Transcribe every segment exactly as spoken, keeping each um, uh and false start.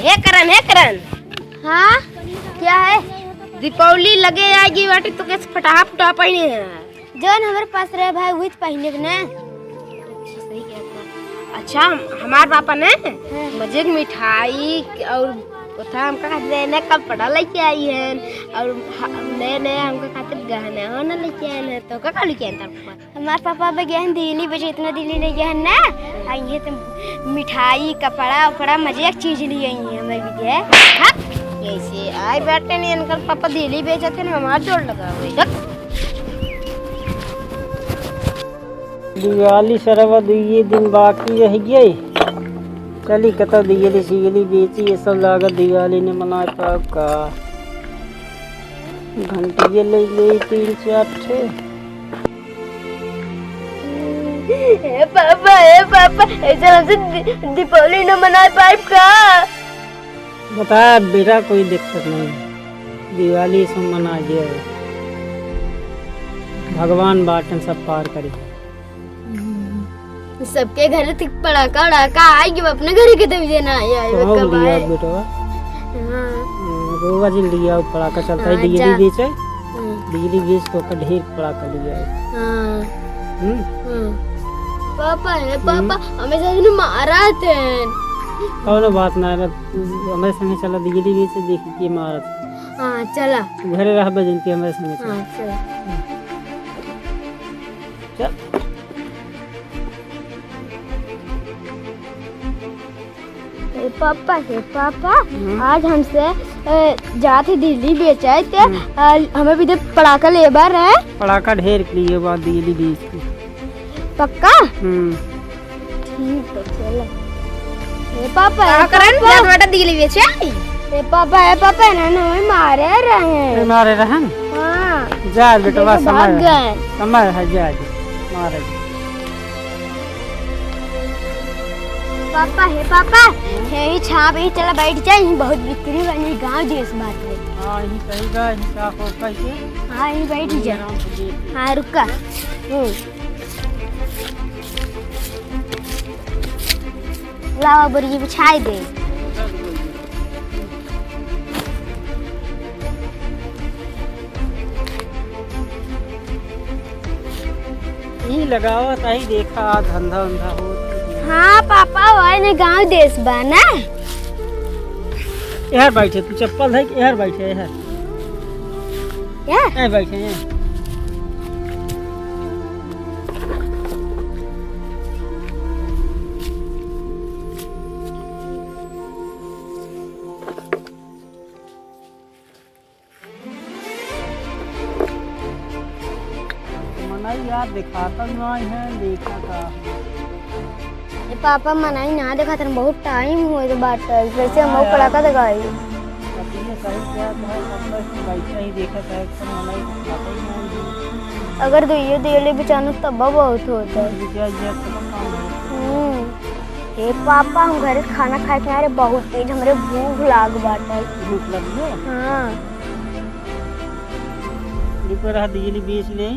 हे करण, हे करण। हाँ, क्या है? दीपावली लगे आएगी बाटे, तो कैसे फटाहा फटाहा पहने हैं? जौन हमारे पास रहे भाई, वही तो पहने के ना। अच्छा, सही कहत बा। अच्छा, हम, हमार पापा ने हाँ। मजे के मिठाई और ओथा हमका खातिर नया नया कपड़ा लेके आई हैं और ह-, नया नया हमका खातिर गहना वहना लेके आए हैं। तो का का लेके आए हैं तार पापा? हमार पापा अबे गए हैं दिल्ली बेचे, इतना दिल्ली ले गए हैं ना। आ ये तो मिठाई, कपड़ा उपड़ा, मजे एक चीज लिए आई हैं हमारे लिए। हट, ऐसे आए बैठे नहीं, इनकर पापा दिल्ली बेचे थे ना, हमार जोड़ लगा हुए। हट। दिवाली सरवा दुइये दिन बाकी रह गए। चली कतौ दियली सियली बेची, ये सब लागत दिवाली ने मनाए पाब का। घंटिये ले ले तीन चार ठे। हे पापा, हे पापा, ऐसे हमसे दि-, दीपावली न मनाए पाइब का? बता बेटा, कोई दिक्कत नहीं, दिवाली से मना जे, भगवान बाटन सब पार करी। सबके घर तक पड़ाका उड़ाका आई, जब अपने घर के तब जे ना आई, आई तो कब लिया आए? बेटवा। हाँ। हम्म, रोवा जिन लिया पड़ाका चलता है, हाँ, दियली जा। बेचे। हम्म। दियली बेच तो का ढेर पड़ाका लिया है। हाँ। हम्म? हाँ। पापा है, पापा, हम्म। हमें सच में मारा थे। कौनो बात ना है, बस हमारे संगे चला, दियली बेचे देखी के मारत। हाँ, चला। तू घरे रह बजन के हमारे संगे चला। हाँ, चला। चल। हे पापा, हे पापा, हम्म। आज हमसे, अ, जात ही दिल्ली बेचाए ते, हम्म। अ, हमें भी दे पड़ाका लेबा रहे। पड़ाका ढेर के लिए बा दिल्ली बेच के। पक्का? हम्म। ठीक है, चलो। हे पापा, का हे करन? पापा। जात बेटा दिल्ली बेचे आई? हे पापा, हे पापा, इन्होंने हमें मारे रहे। ए, मारे रहन? हाँ। जा बेटवा, देखो, भाग समय है। गए। समय है, जा, जा। मारे। पापा, हे पापा, यही छाप, यही चला बैठ जाए, यही बहुत बिक्री बनी, गाँव देश बात है। हाँ, यही सही बा, यही साफ हो कैसे? हाँ, यही बैठ जा। आराम से बैठ। हाँ, रुका। हम्म। लावा बोरिया बिछाई दे। ई लगावत आई, देखा, धंधा उंधा होत। हाँ पापा, वही ने गाँव देश बा ना। एहर बैठे, तू चप्पल धइ के एहर बैठे, एहर। क्या? एहर बैठे, एहर। मनई यार देखाता नाहीं है, देखा का। ए पापा, मनई ना देखात रहन, बहुत टाइम होत बाटे, कैसे हम हाँ यार। पड़ाका देखाई? अभी ये सही क्या है, सब लोग बैठे ही देखत है, सब मनई देखाता ही नाहीं है। अगर दुइयो दियली बिचानु तब बहुत होत है। बिटिया जी, अब तो काम है। हम्म। हे पापा, हम घरे खाना खाए के ना रहे, बहुत तेज हमरे भूख लाग बाटे। भूख लग गया? हाँ। रुको रहा, दियली बेच ले।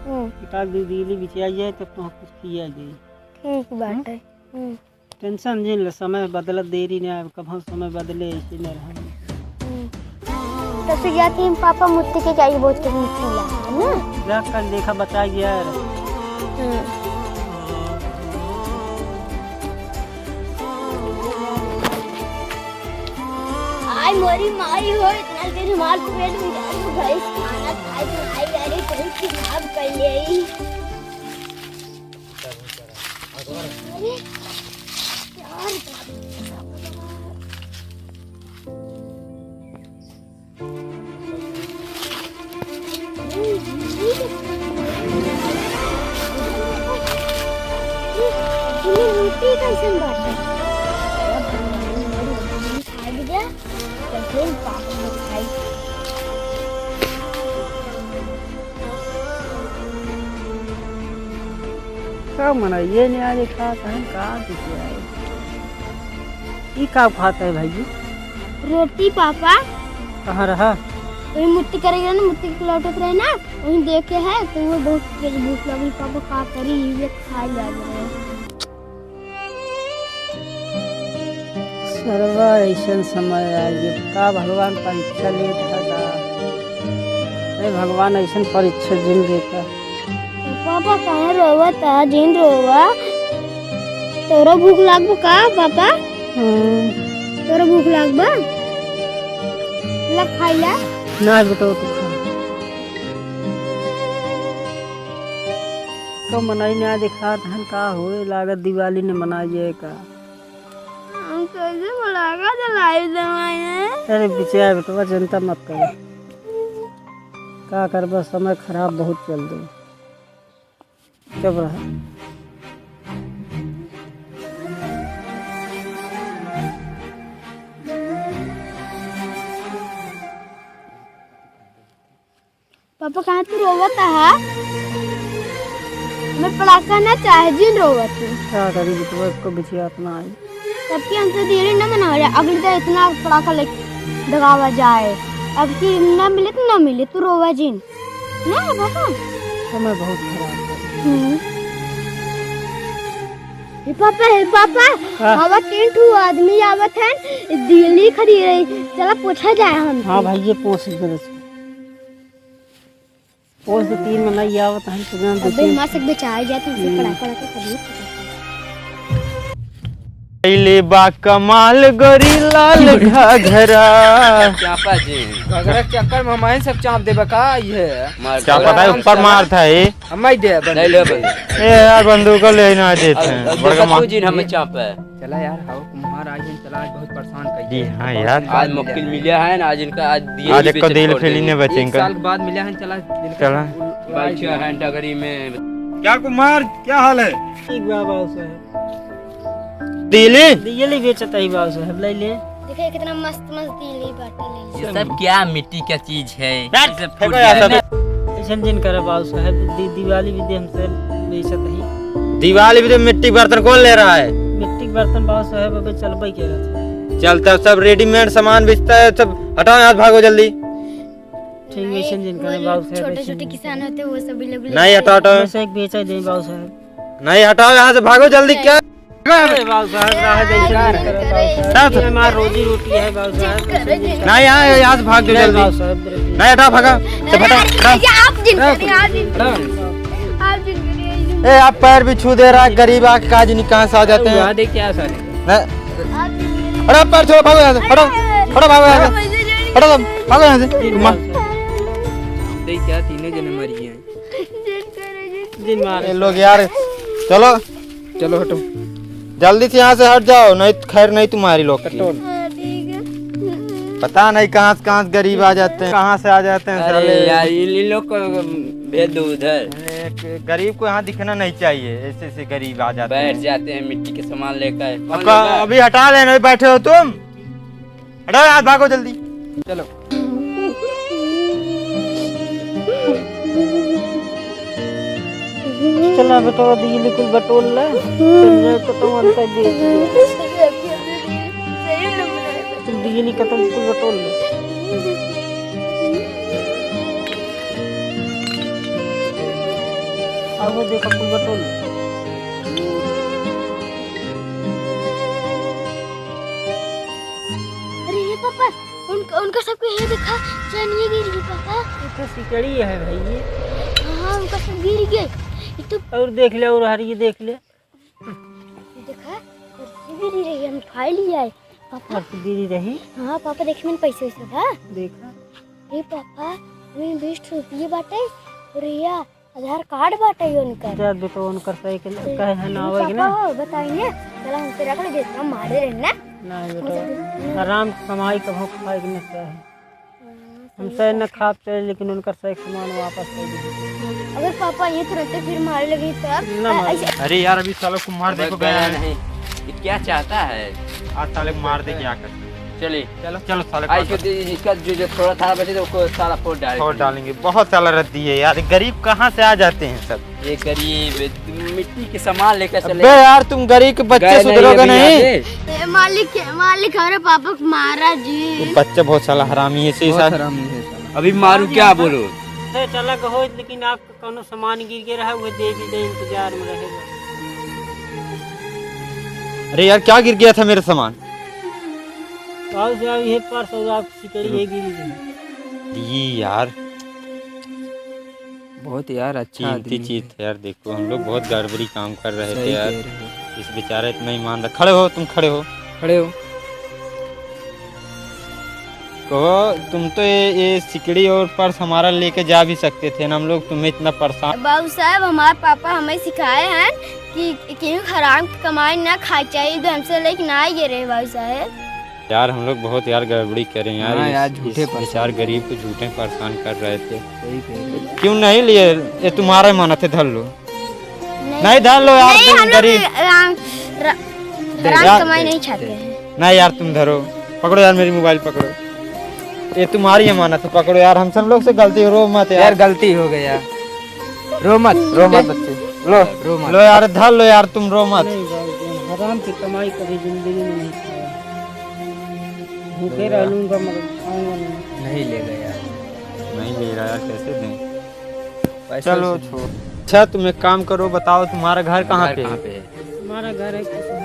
हम्म। एक आध दो दियली बिचिया जाए, तब तो कुछ किया जाए। ठीक बाटे। हम्म? हम्म। टेंशन जिन ले, समय बदलत देरी ना आवे, कब हम समय बदले, ऐसे न रहे। हम्म। तब से जाती हम पापा मुत्ती के जाई, बहुत के मुत्ती ला, है ना? जा कल देखा, बचा गया है। हम्म। आई मोरी माई हो, इतना दिन हमार पेट में जाए तो भैंस खाना खाए तो आई, अरे भैंस की भाग कर ले। अरे यार, रोटी कैसन बाटे? खा लिया, तो फिर पापा को खाई। का मना, ये नहीं आज खात है, का किसी आए? ई का खात है भाई? रोटी पापा। कहाँ रहा? वही मुट्ठी करे गए ना, मुट्ठी के लौटत रहे ना, वहीं देखे है तो वो बहुत तेज भूख लगी, पापा का करी, ये खा जा रहे। सरवा, ऐसन समय आ गया, का भगवान परीक्षा लेत है का? हे भगवान, ऐसन परीक्षा जिन देता। पापा, काहे रोवत है? जिन रोवा। तोरा भूख लागबो का, पापा? हाँ। तोरा भूख लागबा? ला, खाई ला। ना बेटा, तू खा। तो मनई ना दिखात हन, का होए लागत, दिवाली न मनाइए का? हम कैसे फटाका जलाई दवाई है? अरे बिटिया, बेटवा चिंता मत कर, का करबा, समय खराब बहुत चल दे। चुप रहा। पापा, कहाँ तू रोवत हा? मैं पड़ाका ना चाहे, जिन रोवत तू। का करी बिटिया, को बिछिया अपना आई। सबके हमसे दिवाली ना मनावा जाए, अगली दाईं इतना पड़ाका लेके दगावा जाए। अब की ना मिले तो ना मिले, तू रोवा जिन। ना पापा? समय बहुत खराब है। हम्म। हे पापा, हे पापा, हाँ। हवा तीन ठो आदमी आवत हैं, दिवाली खड़ी रही, चला पूछा जाए हम। हाँ भाई, ये पूछ ले। ओस तीन मनई आवत हन, तो जान अबे, देते। माँ से बेचाए जात, हमसे हम्म। पड़ा, पड़ा के तबीयत खराब। अइले बा कमाल गोरी लाल घाघरा। चापा जी। घाघरा के चक्कर में हमारे सब चाप देबा का? ये मार चापा था, आराम ऊपर से मार था ये। हम ही दे बंद। नहीं ले बंद। ए यार, बंदूक ले ना देते अब, हैं। अब बड़का देखा मार। तू जी, हमें चाप है। चला यार, हाउ कुम्हार आज हम चला, आज बहुत परेशान कर जी दिया। हाँ बहुत यार। आज मुश्किल मिला है ना, आज इनका आज दिए आज ही एक को बेचत दिल छोड़ फेली देंगे। ने बचेंगे। एक साल के बाद मिला है, चला दिल का चला। उल-, उड़ाई बैठे दिया। हैं डगरी में। क्या कुम्हार, क्या हाल है? ठीक बा बाबू साहब। दिली? दिली बेचत ही बाबू साहब, ले ले। देखिए कितना मस्त मस्त दिली बाटे, ले ले। ये सब क्या मिट्टी का चीज है? बैठ, ये सब फेंको फूट यार जाए। सब। ऐसन जिन करे बाबू साहब, दि-, दिवाली भी दे हमसे बेचत ही। दिवाली भी तो मिट्टी के बर्तन कौन ले रहा है? मिट्टी के बर्तन बाबू साहब अबे चलबे के रहत है। चलता सब रेडीमेड सामान बेचता है, सब हटाओ यहाँ से, भागो जल्दी। ठीक, नहीं, वैसे जिन करे वही बाबू साहब, छोटे वैसे छोटे जिन किसान करे। होते हैं, वो सभी लोग नहीं, लेते हटाओ, हैं। हटाओ। वैसे एक बेचा ही दे बाबू साहब। नहीं, हटाओ यहाँ से, भागो जल्दी। क्या? अरे बाबू साहब, रहा दे, ऐसे जिन करे बाबू साहब। ये हमारा रोजी रोटी है बाबू साहब। नहीं, यहाँ, यहाँ से भाग दो नहीं जल्दी। बाबू साहब, नहीं, हटा, भागा। चल, हटा, अरे, हटा। भैया, आप जिन करिए, आप जिन करिए, आप जिन करिए। ए, आप पैर भी छू दे रहा है, गरीब आके काज नहीं, कहाँ से आ जाते हैं? उड़ा दे क्या साले? नहीं। आप जिन करिए। हटा, पैर छोड़ो, भागो यहाँ से, हटो, हटो, भागो यहाँ से। हटो, तुम, भागो यहाँ से। माँ। दे क्या, तीनों जने मर गए हैं। जिन मारे। ए, लोग यार, चलो। चलो हटो। जल्दी से यहाँ से हट जाओ, नहीं तो खैर नहीं तुम्हारी लोग की। कटोल। हाँ, ठीक है। पता नहीं कहाँ से, कहाँ से गरीब आ जाते हैं, कहाँ से आ जाते हैं अरे साले। यार, इन, इन लोग को भेज दो उधर। एक गरीब को यहाँ दिखना नहीं चाहिए, ऐसे ऐसे गरीब आ जाते बैठ हैं। जाते हैं मिट्टी के सामान लेकर। कौन आपका लेगा? अभी हटा लेना, बैठे हो तुम। हटाओ यार, भागो जल्दी। चलो। चला बेटा, दियली कुल बटोर ले। चल जाए तो तुम अंतर दे दियो। तुम दियली का तुम कुल बटोर ले। आओ देखो कुल बटोर ले। अरे ये पापा, उन-, उनका सबके ये देखा, चनिया गिर गई पापा। ये तो सिकड़ी है भाई ये। हाँ, उनका सब गिर गए। ये तो और देख ले, और हर ये देख ले। ये देखा, कुर्सी गिरी रही, हम उठा लिया है। पापा। कुर्सी गिरी रही? हाँ पापा, देख मैंने पैसे वैसे बा। देखा। ए पापा, हमें बीस रुपये बाटे। और या आधार कार्ड बाटे उनकर। जा बेटा, उनकर साइकिल ए, कहे है ना आवे के पापा ना? हो, बताई ना। चला हमसे रख ले, जितना मारे रहे ना। नहीं बेटा, आराम से कमाई कभो खाए के ना चाहे। हाँ, सही हमसे न बात है। खाब चले, लेकिन उनकर सही सामान वापस कर दीजिए। अगर पापा ये तुरंत फिर मारे लगे तब? ना मारे। ऐसे अरे यार, अभी साला कुम्हार अबे देखो गया गया है। नहीं। ये क्या चाहता है? आज साले को मार दे, क्या कर? चलिए। चलो। चलो साले को आज मार दे। इसका जो, जो थोड़ा था बचे तो उसको साला फोड़ डालेंगे। फोड़ डालेंगे। बहुत साला रद्दी है यार, गरीब कहाँ से आ जाते हैं सब? ये गरीब मिट्टी के सामान लेकर चले। अबे यार, तुम गरीब के बच्चे गए नहीं सुधरोगे अभी नहीं? यहाँ से। ए, मालिक, मालिक, हमारे पापा को मारा जी। ये बच्चा बहुत साला हरामी है, सही बहुत साहब। हरामी है साला। अभी मारू क्या बोलो? अरे चला कहो, लेकिन आपका कौनो सामान गिर गया रहा, वो दे भी दे, इंतजार में रहेगा। अरे यार, क्या गिर गया था मेरा सामान? बाबू साहब, ये पर्स और आप सिकड़ी रुक। ये गिरी। ये यार। बहुत यार अच्छा कीमती आदमी चीज है। था यार, देखो हम लोग बहुत गड़बड़ी काम कर रहे थे सही यार। कह रहे हो। इस बेचारा इतना ईमानदार, खड़े हो तुम, खड़े हो। खड़े हो। कहो तुम तो ये, ये सिकड़ी और पर्स हमारा लेके जा भी सकते थे ना, हम लोग तुम्हें इतना परेशान। बाबू साहब, हमारे पापा हमें सिखाए हैं कि केहू हराम की कमाई ना खाई चाहिए, तो हमसे लेके ना आइए रहे बाबू साहब। यार हम लोग बहुत यार गड़बड़ी करे यार, हाँ इस, यार, झूठे इस परेशान बेचार गरीब को झूठे परेशान कर रहे थे। सही कह रहे हो। क्यों नहीं लिए? ये तुम्हारा ही मानत है, धर लो। नहीं। नहीं, धर लो यार, नहीं, तुम हम लोग गरीब। राम, रा-, दे, हराम यार, कमाई दे, नहीं खाते दे। हैं। नहीं यार, तुम धरो, पकड़ो यार, मेरी मोबाइल पकड़ो। ये तुम्हारी अमानत है, पकड़ो यार, हम सब लोग से गलती हो, रो मत यार। यार, गलती हो गई यार, रो मत। रो मत बच्चे, लो, रो मत। लो यार, धर लो यार, तुम रो मत। नहीं भाई, हराम की कमाई कभी जिंदगी में नहीं खाया, भूखे रह लूंगा मगर खाऊंगा नहीं। नहीं लेगा यार। नहीं ले रहा यार, कैसे दें? पैसे चलो से छोड़। अच्छा, तुम एक काम करो, बताओ तुम्हारा घर कहाँ घर पे कहाँ है? पे है? हमारा घर है कुसहा।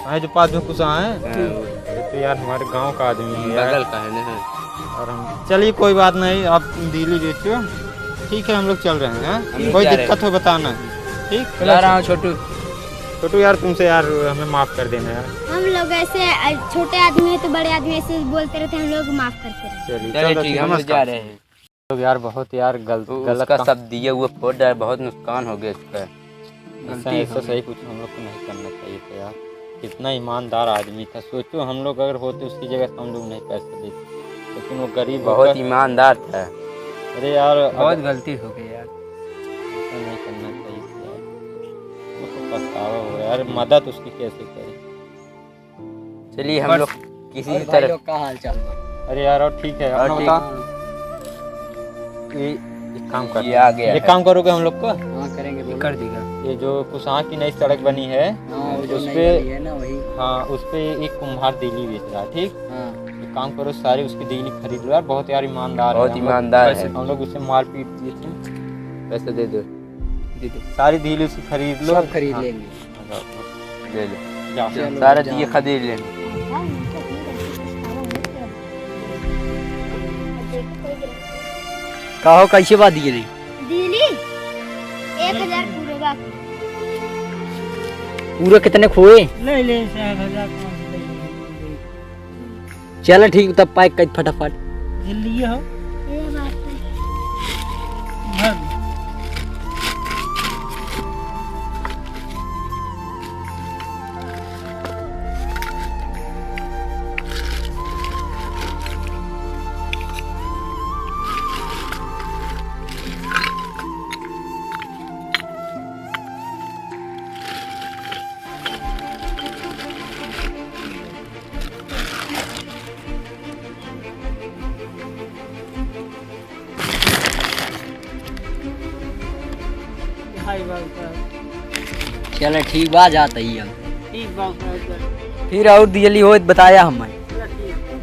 हाँ, जो पास में कुसहा है? हाँ, वो। ये तो यार हमारे गांव का आदमी है यार। बगल का है ना। और हम, चलिए कोई बात नहीं, आप दिली बेचो, ठीक है, हम लोग चल रहे हैं, हाँ? हम लोग कोई जा रहे हैं। दिक्कत हो बताना, ठीक? जा रहा हूँ छोटू। छोटू यार, तुमसे यार हमें माफ कर देना यार। हम लोग ऐसे, अ, छोटे आदमी है तो बड़े आदमी ऐसे बोलते रहते हैं, हम लोग माफ करते रहते हैं। चलिए, चलो चलो ठीक, ठीक, हम लोग नमस्कार। जा रहे हैं। लोग यार बहुत यार गल-, वो गलत उसका काम। सब दिए हुए फोड़ डाले, बहुत नुकसान हो गया उसका। ऐसा, गलती ऐसा हो गई। सही कुछ हम लोग को नहीं करना चाहिए था यार। कितना ईमानदार आदमी था, सोचो हम लोग अगर होते उसकी जगह तो हम लोग नहीं पैसे देते, लेकिन वो गरीब बहुत होकर ईमानदार था। अरे यार, बहुत अगर गलती हो गई यार। ऐसा नहीं करना चाहिए था यार। वो तो पछतावा हो रहा है यार, मदद उसकी कैसे करें? चलिए, हम लोग किसी और भाई तरह लोग का हाल चाल बा? अरे यार, और ठीक है, और अपना ठीक। बता। ये एक काम कर, ये आ गया एक है। काम करोगे हम लोग को? हाँ, करेंगे, बोलो। कर देगा। ये जो कुसहा की नई सड़क बनी है, हाँ, वो जो उस नई पे, वाली है ना, वही। हाँ, उस पे एक कुम्हार दिली बेच रहा है, ठीक? हाँ। एक काम करो, सारी उसकी दिली खरीद लो यार, बहुत यार ईमानदार है। बहुत हम लोग ईमानदार है। हम लोग उसे मारपीट किए थे। पैसे दे दो। दे दो। सारी दिली उसकी खरीद लो। सब खरीद हाँ। लेंगे। ले लो। जाओ। चलो, सारा जाओ। दिए खरीद लेंगे। का हो, कैसे बा दिए नहीं? दिली, एक हजार पूरे बा। पूरे कितने खोए? ले ले, से एक हजार पाँच सौ ले ले। चल ठीक, तब pack कर फटाफट। जल्दी हो। ये बात है। भर दो। हाय बाबू साहब। चलो ठीक बा, जात ही हम। ठीक बाबू साहब, चलो। फिर और दियली होत बताया हमें। चलो ठीक बा।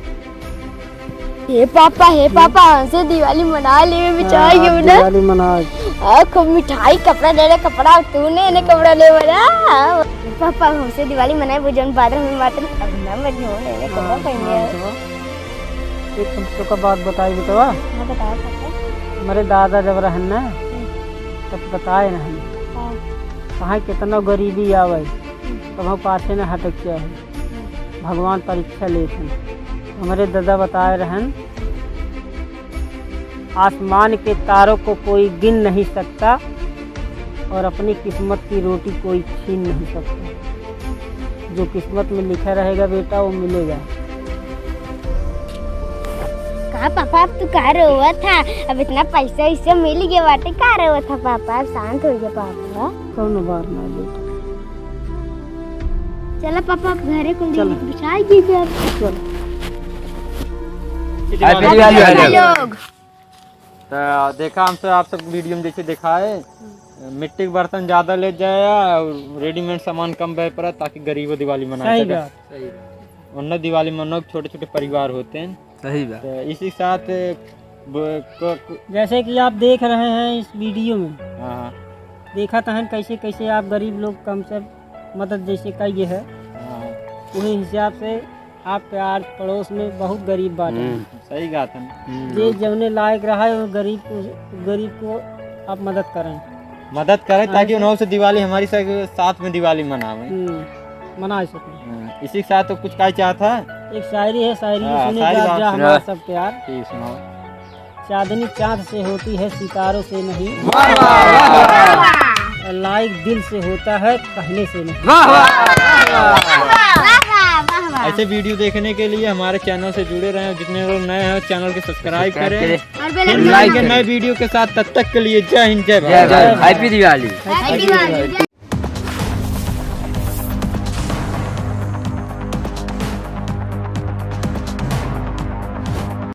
हे पापा, हे पापा, हमसे दिवाली मना ले, बेचारा हाँ, क्यों ना? दिवाली मना। आ, खूब मिठाई, कपड़ा ले ले, कपड़ा, तूने इन्हें कपड़ा ले बना। हे पापा, हमसे दिवाली मनाए, वो जौन बादल में मात्र अब ना मत हो, इन्हें कपड़ा हाँ, पहन ले। हाँ, तो एक तुम तो का बात बताई बेटवा। हाँ, बताओ पापा। हमारे दादा जब रहन ना, हम्म। तब बताए रहन। हाँ। कहाँ कितना गरीबी आवे, हम्म। तब हम पाछे न हटक के आए। भगवान परीक्षा लेत हन। हमरे दादा बताए रहन, आसमान के तारों को कोई गिन नहीं सकता और अपनी किस्मत की रोटी कोई छीन नहीं सकता। जो किस्मत में लिखा रहेगा बेटा, वो मिलेगा। का पापा, अब तू का रोवत हा? अब इतना पैसा वैसा मिल गया बाटे, का रोवत हा पापा? अब शांत हो जा पापा। कौनो बात ना बेटा। चला पापा, अब घरे कुल चला। दिन बिछाई दीजिए अब। चल। Happy Diwali। लोग। तो देखा हमसे आप सब video में जैसे देखा है, मिट्टी के बर्तन ज़्यादा ले जाए और readymade सामान कम बे पड़ा, ताकि गरीबों दिवाली मना सही सके। बात। सही बात। उन्हें दिवाली मनाओ, छोटे छोटे परिवार होते हैं। सही बात। तो इसी के साथ ब-, क-, क-, जैसे कि आप देख रहे हैं इस video में, हाँ, हाँ। देखा तहन कैसे कैसे आप गरीब लोग कम से मदद जैसे करिए है, हाँ। वही हिसाब से आपके आस पड़ोस में बहुत गरीब बाटे। हम्म। सही बात है। हम्म। जे जौने लायक रहा है, वो गरीब को, गरीब को आप मदद करें। मदद करें, हाँ, ताकि उन्हों से दिवाली हमारी सा-, साथ में दिवाली मनावे। हम्म, मना सके। हाँ, इसी के साथ तो कुछ का चाहत है? एक शायरी है, शायरी हाँ, सुने शायरी जा, बात जा सुना। हमारा सब प्यार। ठीक, सुनाओ। चांदनी चांद से होती है, सितारों से नहीं। वाह, वाह, वाह, वाह। लाइक दिल से होता है, कहने से नहीं। वाह, वाह, वाह, वाह। वाह, वाह, वाह, वाह। ऐसे वीडियो देखने के लिए हमारे चैनल से जुड़े रहें। जितने लोग नए हैं, चैनल को सब्सक्राइब सब्सक्राइब करें। करें। और बेल फिर आइकन मिलेंगे दबाएं। नए वीडियो के साथ, तब तक के लिए जय हिंद, जय जय भारत। भारत। हैप्पी दिवाली। हैप्पी दिवाली।